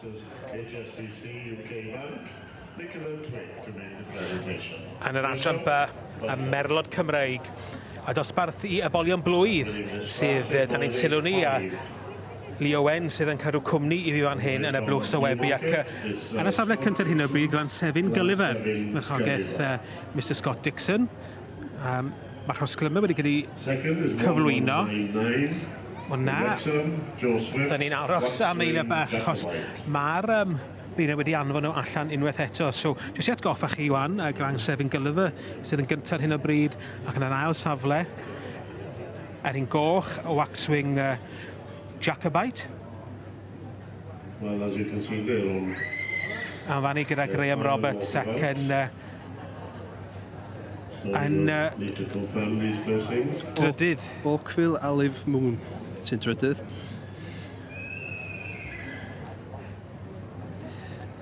sponsors HSBC UK Bank, Nicola Twigg to make the presentation. Yn yr adran B, y Merlod Cymreig, a dosbarth i ebolion blwydd sydd dan ein sylw ni, a Lee Owen sydd yn cadw cwmni i fi fan hyn yn y blwch sylwebu, ac yn y safle cyntaf hyn o bryd, Glansefin Gulliver, merchogaeth Mr Scott Dixon. Mae'r rhosglymau wedi cael eu cyflwyno. Ond na, da ni'n aros am eiliad bach, achos mae'r beirniaid wedi anfon nhw allan unwaith eto. So, jyst i atgoffa chi, Iwan, Glansefin Gulliver sydd yn gyntaf ar hyn o bryd, ac yn yr ail safle, yr un goch, Waxwing Jacobite. Well, as you can see there on... A'n fannu gyda Graham Roberts ac yn... yn need to confirm these blessings. Drydydd. Oakville Olive Moon sy'n drydydd.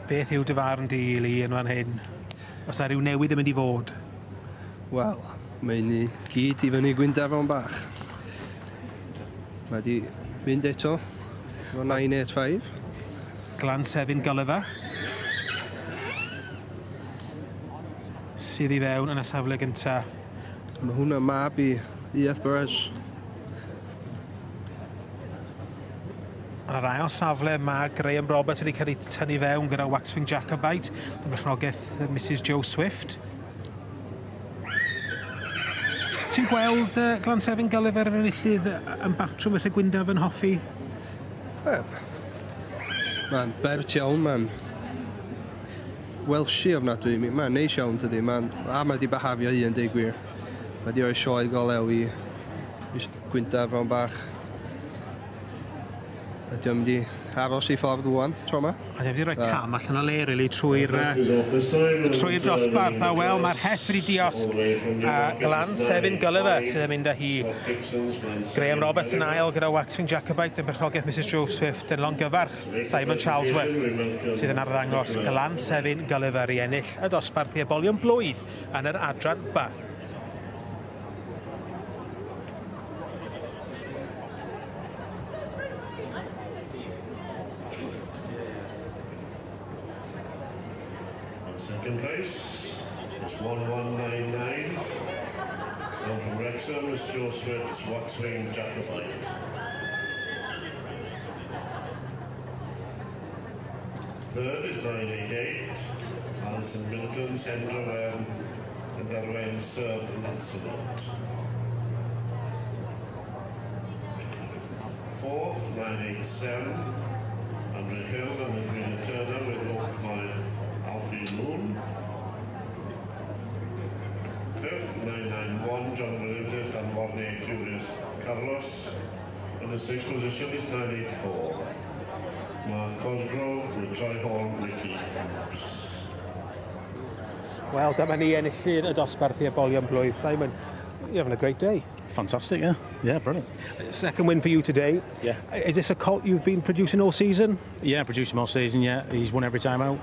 Beth yw dy farn di, Lee, yn fan hyn? Os na rhyw newid yn mynd i fod? Wel, mae ni gyd i fyny Gwyndaf o'n bach. Mae di mynd eto efo 985. Glansefin Gulliver. Sydd i fewn yn y safle gynta. Mae hwnna mab i Ieth Burrage. Yn yr ail safle mae Graham Roberts wedi cael ei tynnu fewn gyda Waxwing Jacobite, ym merchnogaeth Mrs Joe Swift. Ti'n gweld Glansefin Gulliver yn enillydd yn batrwm fysa Gwyndaf yn hoffi? Mae'n bert iawn, mae'n Welshi ofnadwy, mae'n neis iawn tydi, a mae di bahafio un, deud gwir. Mae di roi sioe go lew i Gwyndaf o'n bach. Ydy o'n mynd i aros i ffordd ŵan, tro yma. A wedi rhoi cam allan o le, really, trwy'r dosbarth. A wel, mae'r het wedi diosg. A Glansefin Gulliver sydd yn mynd â hi. Graham Roberts yn ail gyda Waxwing Jacobite yn berchnogaeth Mrs Joe Swift yn longyfarch Simon Charlesworth sydd yn arddangos Glansefin Gulliver i ennill y dosbarth i ebolion blwydd yn yr adran B. Second place is 1199. And from Wrexham is Joe Swift's Waxwing Jacobite. Third is 988, Alison Milton's Hendrewen and Dderwen Sir Lancelot. Fourth, 987, Andrew Hill and Adriana Turner with Oakvine Alfie Moon. Fifth, 991, John Williams and Warney Curious Carlos. And the sixth position is 984, Mark Cosgrove with Troy Hall, Nicky Hughes. Wel, dyma ni enillydd y dosbarth i ebolion blwydd. Simon, you're having a great day. Fantastic, yeah. Yeah, brilliant. Second win for you today. Yeah. Is this a colt you've been producing all season? Yeah, produced him all season, yeah. He's won every time out,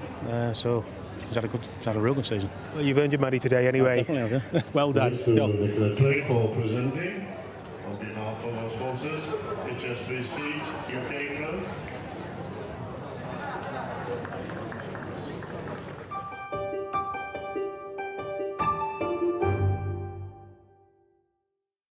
so he's had a real good season. Well, you've earned your money today anyway. Oh, definitely, yeah. Well done. Thanks to Nicola Twigg for presenting on behalf of our sponsors, HSBC UK Bank.